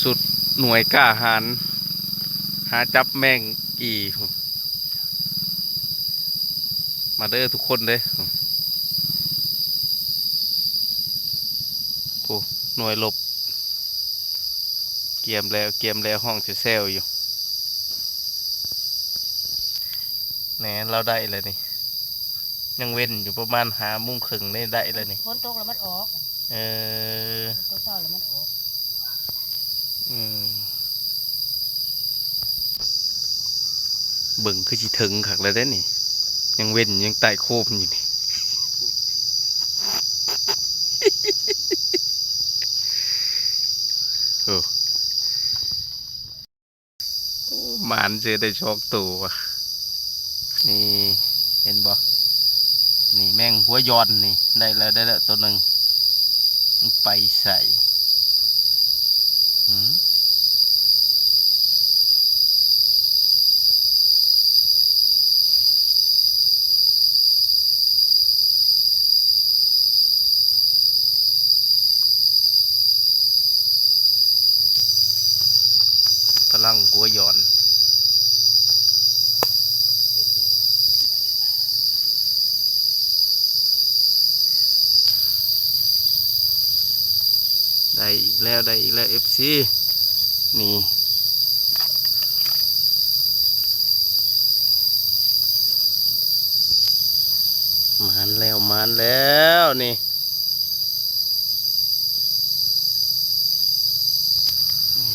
ສຸດໜ່ວຍກ້າຫານ ຫາຈັບແມງອີ່ ມາເດີທຸກຄົນເດີ. ໂອ້ ໜ່ວຍລົບ ກຽມແລ້ວ ກຽມແລ້ວ ຮ້ອງແຊວໆຢູ່. ແໜ່ ລາວໄດ້ແລ້ວນີ້ ຍັງເວັ້ນຢູ່ປະມານຫ້າໂມງເຄິ່ງນີ້ ໄດ້ແລ້ວນີ້. ຝົນຕົກແລ້ວມັນອອກ. ເອີ ຝົນຕົກເຊົ້າແລ້ວມັນອອກ. ອືມ ເບິ່ງຄືຊິເຖິງຄັກແລ້ວເດ້ນີ້ ຍັງເວັ້ນ ຍັງໄຕ່ໂຄມຢູ່ນີ້. ໂອ້ ໂອ້ ໝານເສຍໄດ້ສອງໂຕວ່າ. ນີ້ ເຫັນບໍ່ ນີ້ແມງຫົວຢອນນີ້ ໄດ້ແລ້ວ ໄດ້ແລ້ວໂຕໜຶ່ງ. ມັນໄປໃສ? ຫື? ພະລັງຫົວຢອນ ໄດ້ອີກແລ້ວ ໄດ້ອີກແລ້ວ ເອັຟຊີ ນີ້ ມານແລ້ວ ມານແລ້ວນີ້. ນີ້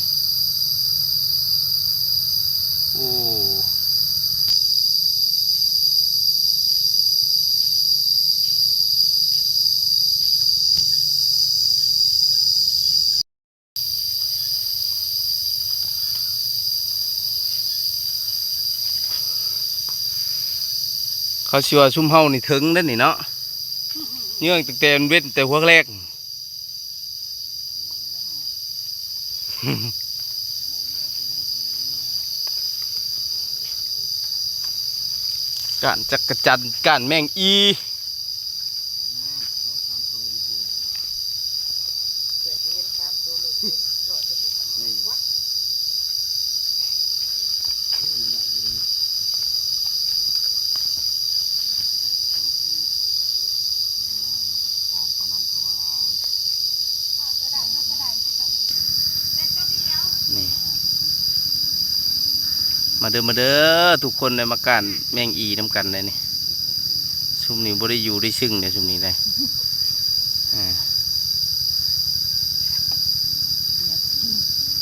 ໂອ້ ເຂົາຊິວ່າຊຸມເຮົານີ້ເຖິງເດ້ນີ້ເນາະ ເຍື່ອງຕັ້ງແຕ່ເວັນແຕ່ຫົວແລງ. ກ້ານຈັກກະຈັນ ກ້ານແມງອີ່. ນີ້ ມາເດີ ມາເດີ ທຸກຄົນ ໄດ້ມາກ້ານແມງອີ່ນຳກັນໄດ໋ນີ້. ຊຸມນີ້ບໍ່ໄດ້ຢູ່ໄດ້ຊຶ້ງເດ້ ຊຸມນີ້ໄດ໋. ເອີ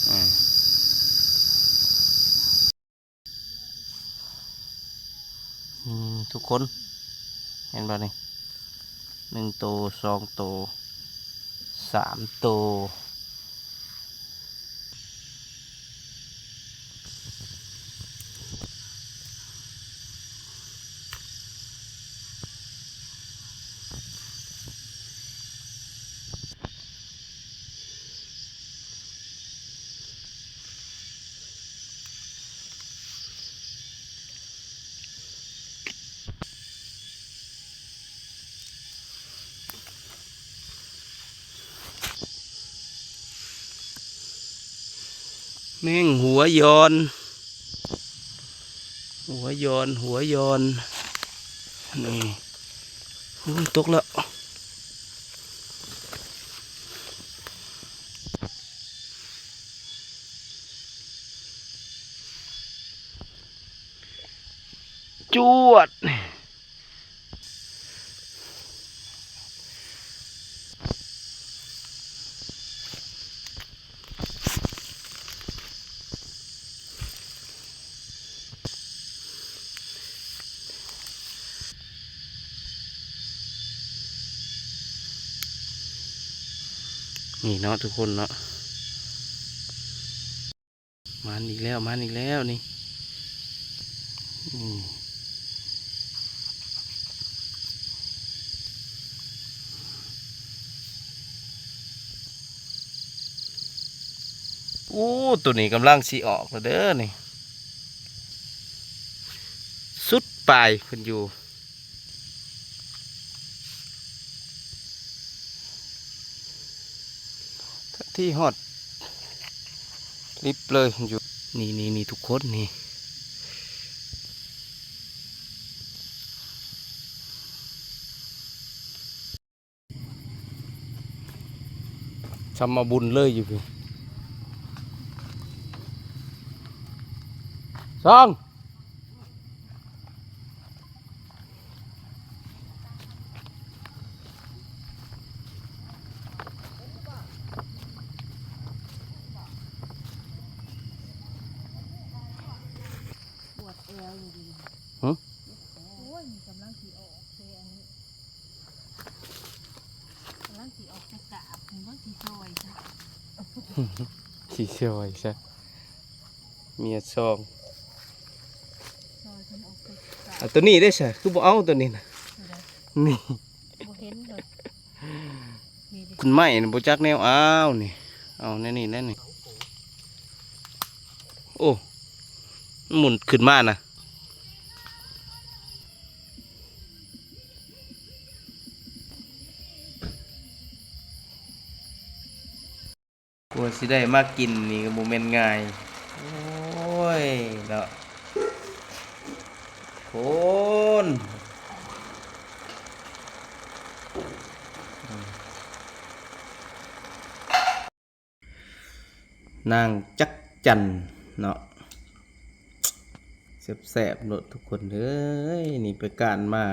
ເອີ ອືມ ທຸກຄົນ ເຫັນບໍ່ນີ້ ໜຶ່ງໂຕ ສອງໂຕ ສາມໂຕ. ແມງຫົວຢອນ ຫົວຢອນ ຫົວຢອນ ນີ້ ໂອ້ຍ ຕົກແລ້ວ. ຈວດ. ນີ້ເນາະທຸກຄົນເນາະ. ມາອີກແລ້ວ ມາອີກແລ້ວນີ້. ໂອ້ ໂຕນີ້ກຳລັງຊິອອກແລ້ວເດີນີ້. ສຸດປາຍເພິ່ນຢູ່ ທີ່ຮອດ ລິບເລີຍຢູ່ ນີ້ໆໆ ທຸກຄົນນີ້ ຊຳມາບຸນເລີຍຢູ່ພີ້ ສອງ ປວດແອວຢູ່ດີ ຫຶ? ໂອ້ຍ ນີ້ກຳລັງຊິອອກເດ້ ອັນນີ້ ກຳລັງຊິອອກຈາກກາບ ເພິ່ນວ່າຊິຊ່ອຍຊະ ຊິຊ່ອຍຊະ ເມຍຊອງ ຊ່ອຍເພິ່ນອອກຈາກກາບ ເອົາໂຕນີ້ເດ້ຊະ ຄືບໍ່ເອົາໂຕນີ້ນະ ໂຕໃດ? ນີ້ ບໍ່ເຫັນເລີຍ ນີ້ເດ້ ຕົ້ນໄມ້ນີ້ບໍ່ຈັກແນວເອົານີ້ ເອົາແນວນີ້ແຫຼະນີ້ ໂອ້ ໝູນຂຶ້ນມານະ ກວ່າຊິໄດ້ມາກິນນີ້ກໍບໍ່ແມ່ນງ່າຍ ໂອ້ຍເນາະ ຄົນ ນາງຈັກຈັນເນາະ ແຊບໆໂລດທຸກຄົນເອີຍ ນີ້ໄປການມາ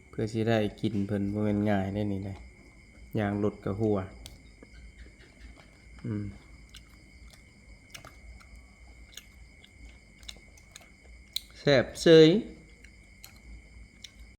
ເພື່ອຊິໄດ້ກິນເພິ່ນ ບໍ່ແມ່ນງ່າຍເດ້ນີ້ນະ ຍ່າງລົດກະຫົວ ອືມ ແຊບເສີຍ.